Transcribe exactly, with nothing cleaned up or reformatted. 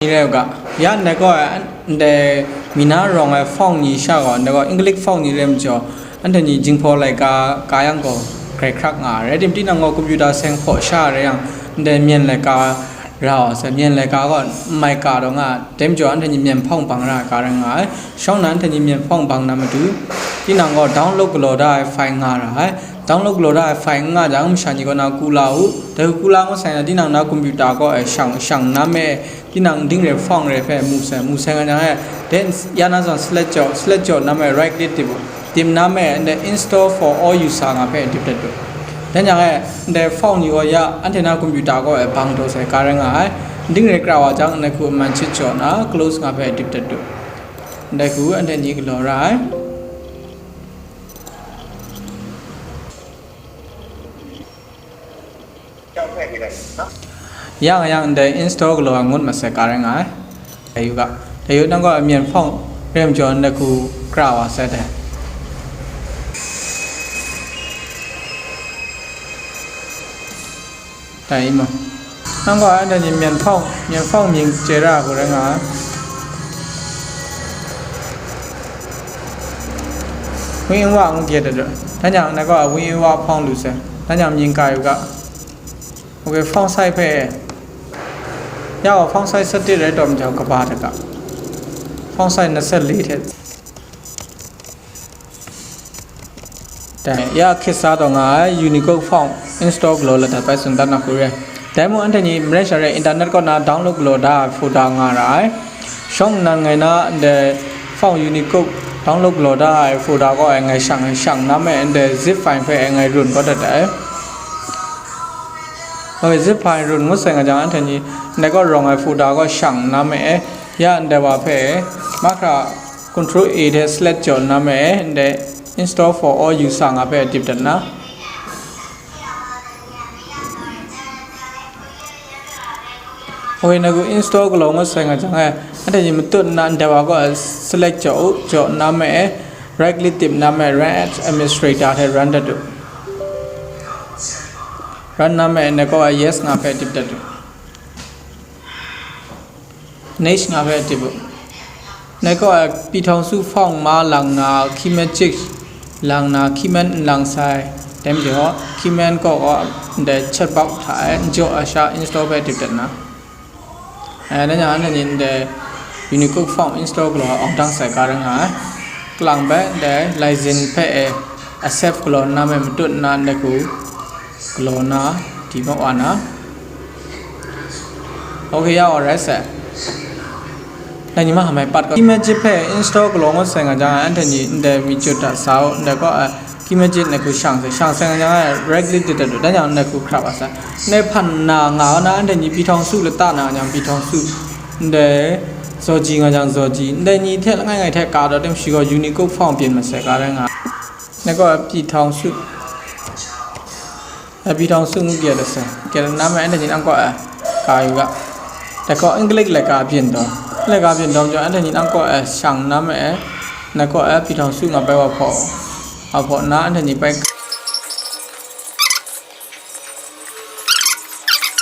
Ni rai u ga, ya ndai gaw, ndai mi na rawng ai font ni sha gaw, ndai gaw English font ni rai majaw, anhte ni jinghpaw laika ka yang gaw, grai hkrak nga ai. Rai tim, tinang gaw computer seng hpaw sha rai yang, ndai myen laika ra wa sai, myen laika gaw n mai ka taw nga ai. Dai majaw, anhte ni myen font bang ra ai ka rai nga ai. Shawng na anhte ni myen font bang na matu, tinang gaw download galaw da ai file nga ra ai. Download galaw da ai file n nga jang, masha ni kaw na ku la u. Dai hku ku la ngut sai na, tinang na computer kaw e shang, shang na me, tinang ding re font re hpe mu sai, mu sai nga jang e, then ya na zawn select jaw, select jaw na me right click tim u, tim na me, and then install for all user nga hpe dip dat u. Dan jang e, ndai font ni gaw ya, anhte na computer kaw e bang taw sai ka rai nga ai. Ding re kra wa jang, ndai hku man chit jaw na, close nga hpe dip dat u. Ndai hku anhte ni galaw ra ai. Yang yang ndai install galaw ai ngut masai ka rai nga ai. Dai yu ga, dai yu nang gaw a myen font rai majaw ndai hku kra wa sai dai. Dai i ma. Nang gaw anhte ni myen font, myen font mying chye ra hku rai nga ai. Win wa ngu kye dat u. Dan jang ndai gaw a win wa font lu sai. Dan jang mying ka yu ga. Ok, font size hpe. Ya gaw font size sat tit rai taw majaw kaba hta ga. Font size na sat le hte. Dai, ya hkit sa taw nga ai Unicode font install galaw la dat bai tsun dat na hku re. Dai mung anhte ni marai sha re internet kaw na download galaw da ai folder nga ra ai. Shawng nnan ngai na ndai font Unicode download galaw da ai folder kaw e ngai shang, ngai shang na me ndai zip file hpe e ngai run kau dat ai. Ok, zip file run ngut sai nga jang, anhte ni ndai kaw rawng ai folder kaw shang na me e, ya ndai wa hpe mahkra Control A hte select jaw na me e, ndai install for all user nga hpe dip dat na. Ok, na gu install galaw ngut sai nga jang e, anhte ni matut nna ndai wa kaw select jaw u, jaw na me e, right click tim na me, run as administrator hte run dat u. Run na me, ndai kaw yes nga hpe dip dat u. Next nga hpe dip u. Ndai kaw e Python su font ma lang na, Keymagic lang na, Keyman n lang sai, dai majaw Keyman kaw gaw ndai chatbot hta e n jaw ai sha install hpe dip dat na. E, dan jang anhte ni ndai Unicode font install galaw awng dang sai ka rai nga ai. Kalang bai ndai license hpe e accept galaw nna me matut nna ndai hku galaw na, di mat wa na. Ok, ya wa rai sai. Dai ni ma mai pat kaw. Keymagic hpe install galaw ngut sai nga jang, anhte ni ndai mi jut dat sa u, ndai kaw, eh, Keymagic ndai hku shang sai, shang sai nga jang, eh, right click dip dat u, dan jang ndai hku hkrap a sai. Ndai hpan na nga na, anhte ni Python su lata na nga jang, Python su. Ndai zaw ji nga jang, zaw ji. Ndai ni hte langai ngai hte ka daw tim shi gaw Unicode font byin masai ka rai nga. Ndai kaw, Python su. Python su ngu kya dat sai. Kya dat na me, anhte ni nang kaw e ka yu ga. Dai kaw English laika byin taw. Laika byin taw majaw, anhte ni nang kaw e shang na me, na kaw e Python su nga bai wa hpaw. Wa hpaw na, anhte ni bai